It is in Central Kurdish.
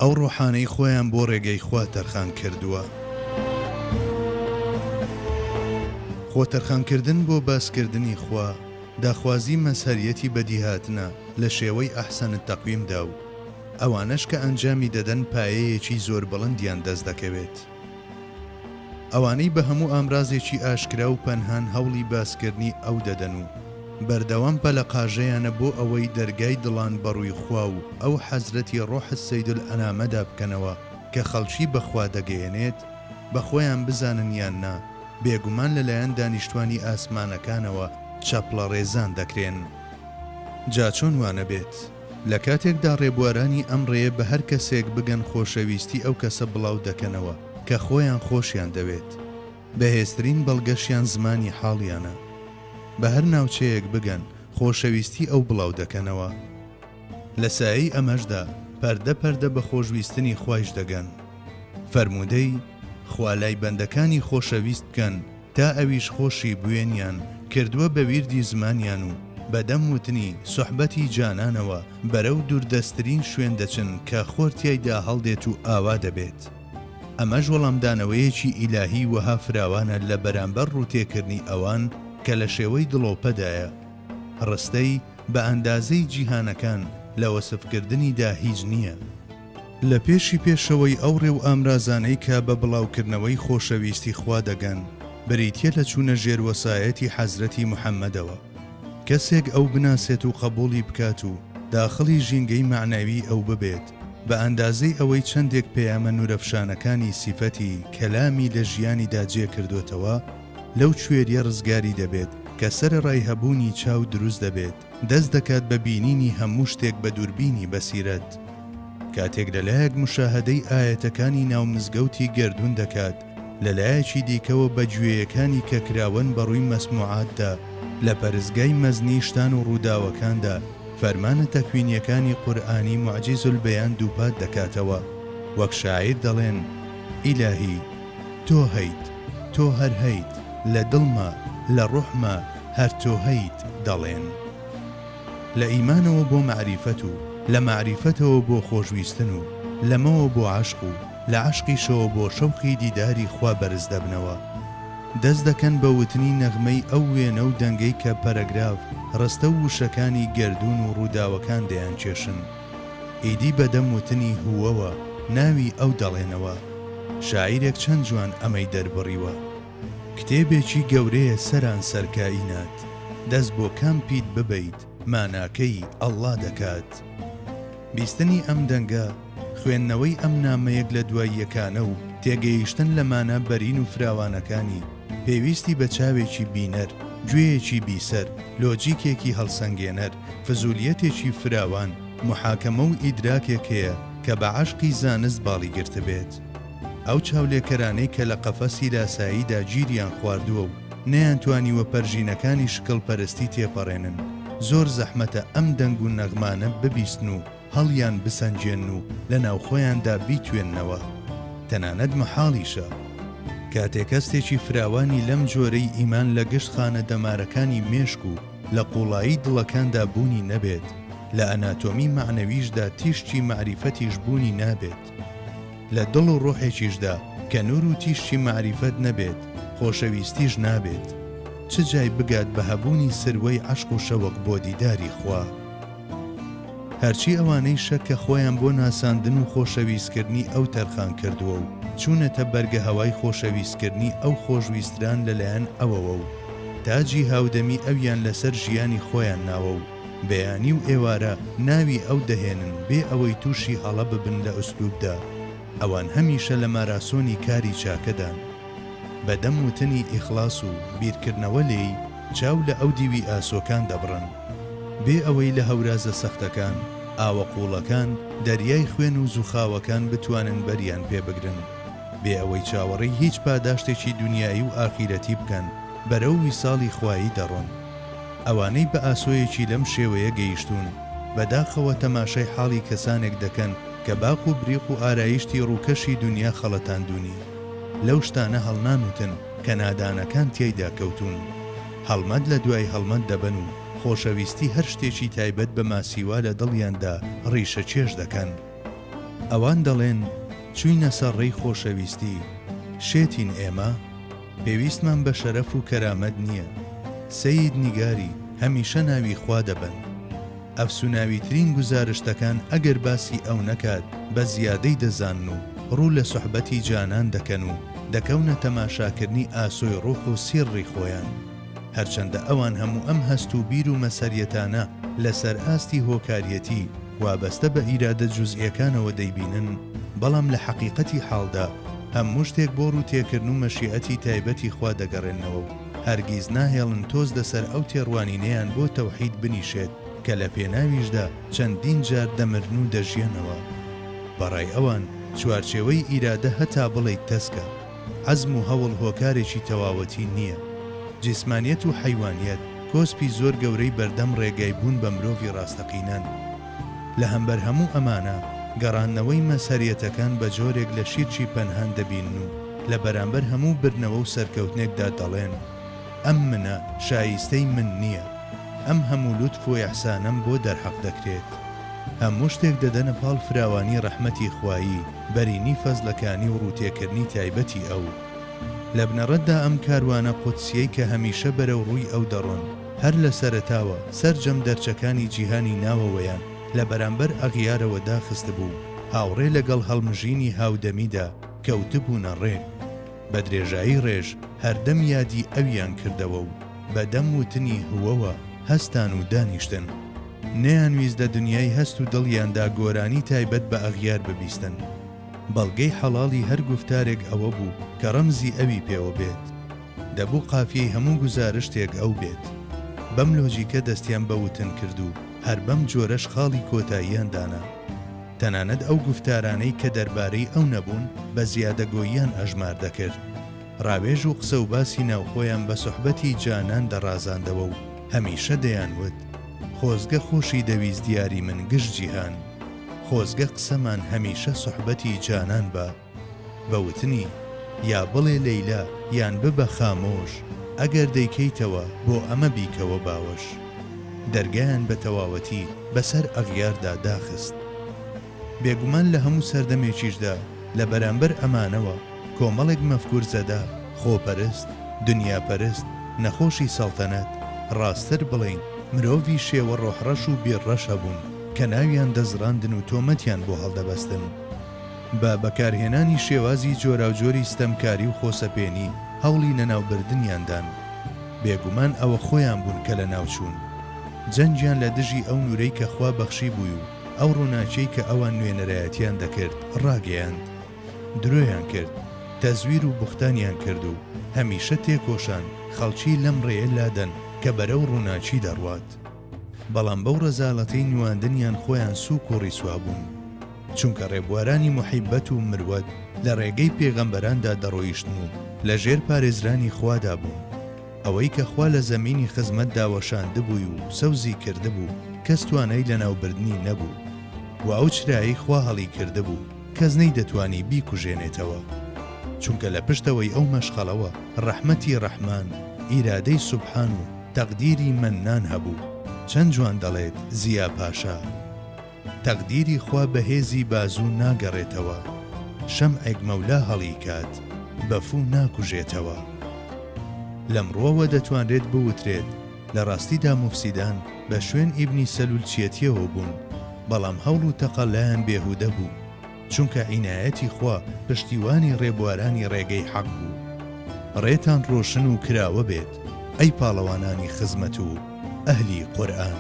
ئەو ڕۆحانەی خۆیان بۆ ڕێگەی خوا تەرخان کردووە. خۆ تەرخانکردن بۆ باسکردنی خوا، داخوازی مەزهەریەتی بەدیهاتنە لە شێوەی احسن التقویم دا و ئەوانەش کە ئەنجامی دەدەن پایەیەکی زۆر بڵندیان دەست دەکەوێت. ئەوانەی بە هەموو ئامرازێکی ئاشکرا و پەنهان هەوڵی باسکردنی ئەو دەدەن و بەردەوام پەلەقاژەیانە بۆ ئەوەی دەرگای دڵان بەڕووی خوا و ئەو حەزرەتی ڕۆح سەیدولئەنامەدا بکەنەوە کە خەڵکی بە خوا دەگەیەنێت، بە خۆیان بزانن یان نا، بێگومان لەلایەن دانیشتوانی ئاسمانەکانەوە چەپڵەڕێزان دەکرێن. جا چۆن وانەبێت؟ لە کاتێکدا ڕێبوارانی ئەم ڕێیە بە هەر کەسێک بگەن خۆشەویستی ئەو کەسە بڵاو دەکەنەوە کە خۆیان خۆشیان دەوێت. بەهێزترین بەڵگەشیان زمانی حاڵیانە. بە هەر ناوچەیەک بگەن خۆشەویستی ئەو بڵاو دەکەنەوە. لە سایەی ئەمەشدا پەردە پەردە بە خۆشویستنی خوایش دەگەن. فەرموودەی، خوا لای بەندەکانی خۆشەویست بکەن تا ئەویش خۆشی بوێنیان کردووە بە ویردی زمانیان و بە دەم وتنی سوحبەتی جانانەوە بەرەو دووردەستترین شوێن دەچن کە خۆر تیایدا هەڵدێت و ئاوا دەبێت. ئەمەش وەڵامدانەوەیەکی ئیلاهی وەها فراوانە لە بەرامبەر ڕووتێکردنی ئەوان کە لە شێوەی دڵۆپەدایە. ڕستەی، بە ئەندازەی جیهانەکان، لە وەسفکردنیدا هیچ نییە. لە پێشی پێشەوەی ئەو ڕێ و ئامرازانەی کە بە بڵاوکردنەوەی خۆشەویستی خوا دەگەن، بریتییە لە چوونە ژێر وەسایەتی حەزرەتی محەممەدەوە. کەسێک ئەو بناسێت و قەبووڵی بکات و داخڵی ژینگەی مەعنەویی ئەو ببێت، بە ئەندازەی ئەوەی چەندێک پەیامە نوورەفشانەکانی سیفەتی کەلامی لە ژیانیدا جێ کردۆتەوە، لەو کوێرییە ڕزگاری دەبێت کە سەرەڕای هەبوونی چاو دروست دەبێت، دەست دەکات بە بینینی هەموو شتێک بە دووربینی بەسیرەت. کاتێک لە لایەک موشاهەدەی ئایەتەکانی ناو مزگەوتی گەردوون دەکات، لە لایەکی دیکەوە بە گوێیەکانی کە کراوەن بە ڕووی مەسموعاتدا، لە پەرستگای مەزنی شتان و ڕووداوەکاندا، فەرمانە تەکوینیەکانی قورئانی معجز البیان دووپات دەکاتەوە. وەک شاعیر دەڵێن، ئیلاهی! تۆ هەیت، تۆ هەر هەیت، لە دڵما، لە ڕۆحما هەر تۆ هەیت، دەڵێن. لە ئیمانەوە بۆ مەعریفەت و لە مەعریفەتەوە بۆ خۆشویستن و لەمەوە بۆ عەشق و لە عەشقیشەوە بۆ شەوقی دیداری خوا بەرز دەبنەوە. دەست دەکەن بە وتنی نەغمەی ئەو وێنە و دەنگەی کە پەرەگراف، ڕستە و وشەکانی گەردوون و ڕووداوەکان دەیانکێشن. ئیدی بە دەم وتنی هووەوە ناوی ئەو دەڵێنەوە. شاعیرێک چەند جوان ئەمەی دەربڕیوە. کتێبێکی گەورەیە سەرانسەر کائینات، دەست بۆ کام پیت ببەیت ماناکەی ئەڵڵا دەکات. بیستنی ئەم دەنگە، خوێندنەوەی ئەم نامە یەک لە دوای یەکانە و تێگەیشتن لە مانا بەرین و فراوانەکانی، پێویستی بە چاوێکی بینەر، گوێیەکی بیسەر، لۆجیکێکی هەڵسەنگێنەر، فزولیەتێکی فراوان، موحاکەمە و ئیدراکێک هەیە کە بە عەشقی زانست باڵی گرتبێت. ئەو چاولێکەرانەی کە لە قەفەسی لاساییدا گیریان خواردووە و نەیانتوانیوە پەرژینەکانی شکڵپەرستی تێپەڕێنن، زۆر زەحمەتە ئەم دەنگ و نەغمانە ببیستن و هەڵیان بسەنگێنن و لە ناوخۆیاندا بیتوێننەوە. تەنانەت مەحاڵیشە. کاتێک هەستێکی فراوانی لەم جۆرەی ئیمان لە گشت خانە دەمارەکانی مێشک و لە قووڵایی دڵەکاندا بوونی نەبێت، لە ئەناتۆمی مەعنەویشدا تیشکی مەعریفەتیش بوونی نابێت. لە دڵ و ڕۆحێکیشدا کە نوور و تیشکی مەعریفەت نەبێت، خۆشەویستیش نابێت. چ جای بگات بە هەبوونی سروەی عەشق و شەوق بۆ دیداری خوا. هەرچی ئەوانەیشە کە خۆیان بۆ ناساندن و خۆشەویستکردنی ئەو تەرخان کردووە و چوونەتە بەرگەهەوای خۆشەویستکردنی ئەو خۆشویستران لەلایەن ئەوەوە و تاجی هاودەمی ئەویان لەسەر ژیانی خۆیان ناوە و بەیانی و ئێوارە ناوی ئەو دەهێنن بێ ئەوەی تووشی هەڵە ببن لە ئوسلوبدا، ئەوان هەمیشە لە ماراسۆنی کاری چاکەدان. بە دەم وتنی ئیخلاس و بیرکردنەوە لێی، چاو لە ئەو دیوی ئاسۆکان دەبڕن. بێ ئەوەی لە هەورازە سەختەکان، ئاوە قووڵەکان، دەریای خوێن و زووخاوەکان بتوانن بەریان پێ بگرن. بێ ئەوەی چاوەڕێی هیچ پاداشتێکی دونیایی و ئاخیرەتی بکەن، بەرەو ویساڵی خوایی دەڕۆن. ئەوانەی بە ئاسۆیەکی لەم شێوەیە گەیشتوون، بە داخەوە تەماشای حاڵی کەسانێک دەکەن کە باق و بریق و ئارایشتی ڕووکەشی دونیا خەڵەتاندوونی. لەو شتانە هەڵنانوتن کە نادانەکان تیایدا کەوتوون. هەڵمەت لە دوای هەڵمەت دەبەن و خۆشەویستی هەر شتێکی تایبەت بە ماسیوا لە دڵیاندا ڕیشەکێش دەکەن. ئەوان دەڵێن چووینە سەر ڕێی خۆشەویستی، شێتین ئێمە؟ پێویستمان بە شەرەف و کەرامەت نییە. سەید نیگاری هەمیشە ناوی خوا دەبەن. ئەفسوناویترین گوزارشتەکان ئەگەر باسی ئەو نەکات بە زیادەی دەزانن و ڕوو لە سوحبەتی جانان دەکەن و دەکەونە تەماشاکردنی ئاسۆی ڕوح و سیڕڕی خۆیان. هەرچەندە ئەوان هەموو ئەم هەست و بیر و مەسەریەتانە لە سەر ئاستی هۆکاریەتی وابەستە بە ئیرادە جوزئیەکانەوە دەیبینن، بەڵام لە حەقیقەتی حاڵدا هەموو شتێک بۆ ڕووتێکردن و مەشیئەتی تایبەتی خوا دەگەڕێننەوە و هەرگیز ناهێڵن تۆز لەسەر ئەو تێڕوانینەیان بۆ تەوحید بنیشێت کە لە پێناویشدا چەندین جار دەمرن و دەژیەنەوە. بە ڕای ئەوان چوارچێوەی ئیرادە هەتا بڵێیت تەسکە. عەزم و هەوڵ هۆکارێکی تەواوەتی نییە. جیسمانیەت و حەیوانیەت کۆسپی زۆر گەورەی بەردەم ڕێگای بوون بە مرۆڤی ڕاستەقینەن. لە هەمبەر هەموو ئەمانە، گەڕاندنەوەی مەزهەریەتەکان بە جۆرێک لە شیرکی پەنهان دەبینن و لە بەرامبەر هەموو بردنەوە و سەرکەوتنێکدا دەڵێن، ئەم منە شایستەی من نییە، ئەم هەموو لوتف و ئیحسانەم بۆ دەرحەق دەکرێت. هەموو شتێک دەدەنە پاڵ فراوانی ڕەحمەتی خوایی، بەرینی فەزلەکانی و ڕووتێکردنی تایبەتی ئەو. لە بنەڕەتدا ئەم کاروانە قودسیەی کە هەمیشە بەرەو ڕووی ئەو دەڕۆن، هەر لە سەرەتاوە سەرجەم دەرچەکانی جیهانی ناوەوەیان لە بەرامبەر ئەغیارەوە داخستبوو و هاوڕێ لەگەڵ هەڵمژینی هاودەمیدا کەوتبوونە ڕێ. بە درێژایی ڕێژ هەردەم یادی ئەویان کردەوە و بە دەم وتنی هوەوە هەستان و دانیشتن. نەیانویست لە دنیای هەست و دڵیاندا گۆرانی تایبەت بە ئەغیار ببیستن. بەڵگەی حەڵاڵی هەر گوفتارێک ئەوە بوو کە ڕەمزی ئەوی پێوە بێت. دەبوو قافیەی هەموو گوزارشتێک ئەو بێت. بەم لۆجیکە دەستیان بە وتن کرد و هەر بەم جۆرەش خاڵی کۆتاییان دانا. تەنانەت ئەو گوفتارانەی کە دەربارەی ئەو نەبوون بە زیادەگۆییان ئەژمار دەکرد. ڕاوێژ و قسە و باسی ناوخۆیان بە سوحبەتی جانان دەڕازاندەوە و هەمیشە دەیانوت، خۆزگە خۆشی دەویست دیاری من گشت جیهان. خۆزگە قسەمان هەمیشە سوحبەتی جانان با. بە وتنی، یا بڵێ لەیلا یان ببە خامۆش، ئەگەر دەیکەیتەوە بۆ ئەمە بیکەوە باوەش. دەرگایان بە تەواوەتی بەسەر ئەغیاردا داخست. بێگومان لە هەموو سەردەمێکیشدا لە بەرامبەر ئەمانەوە کۆمەڵێک مەفکورزەدە، خۆپەرست، دنیاپەرست، نەخۆشی سەڵتەنەت، ڕاستتر بڵێین مرۆڤی شێوە ڕۆحڕەش و بیرڕەش هەبوون کە ناویان دەزڕاندن و تۆمەتیان بۆ هەڵدەبەستن. بە بەکارهێنانی شێوازی جۆراوجۆری ستەمکاری و خۆسەپێنی هەوڵی لەناوبردنیان دان. بێگومان ئەوە خۆیان بوون کە لەناوچوون. جەنگیان لە دژی ئەو نوورەی کە خوا بەخشیبووی و ئەو ڕووناکیەی کە ئەوان نوێنەرایەتیان دەکرد ڕاگەیاند. درۆیان کرد، تەزویر و بوختانیان کرد و هەمیشە تێکۆشان خەڵکی لەم ڕێیە لادەن کە بەرەو ڕووناکی دەڕوات. بەڵام بەو ڕەزالەتەی نواندنیان خۆیان سووک و ڕیسوا بوون. چونکە ڕێبوارانی موحیبەت و مروەت لە ڕێگەی پێغەمبەراندا دەڕۆیشتن و لە ژێر پارێزرانی خوادا بوون. ئەوەی کە خوا لە زەمینی خزمەتدا وەشاندبووی و سەوزی کردبوو کەس توانای لەناوبردنی نەبوو. وە ئەو چرایەی خوا هەڵیکردبوو کەس نەیدەتوانی بیکوژێنێتەوە. چونکە لە پشتەوەی ئەو مەشخەڵەوە ڕەحمەتی ڕەحمان، ئیرادەی سوبحان و تەقدیری مەننان هەبوو. چەند جوان دەڵێت زیا پاشا. تەقدیری خوا بە هێزی بازوو ناگەڕێتەوە، شەمعێک مەولا هەڵیکات بە فوو ناکوژێتەوە. لەم ڕووەوە دەتوانرێت بوترێت لە ڕاستیدا موفسیدان بە شوێن ئیبنی سەلولچیەتیەوە بوون، بەڵام هەوڵ و تەقەلایان بێهودە بوو، چونکە عینایەتی خوا پشتیوانی ڕێبوارانی ڕێگەی حەق بوو. ڕێتان ڕۆشن و کراوە بێت ئەی پاڵەوانانی خزمەت و ئەهلی قورئان.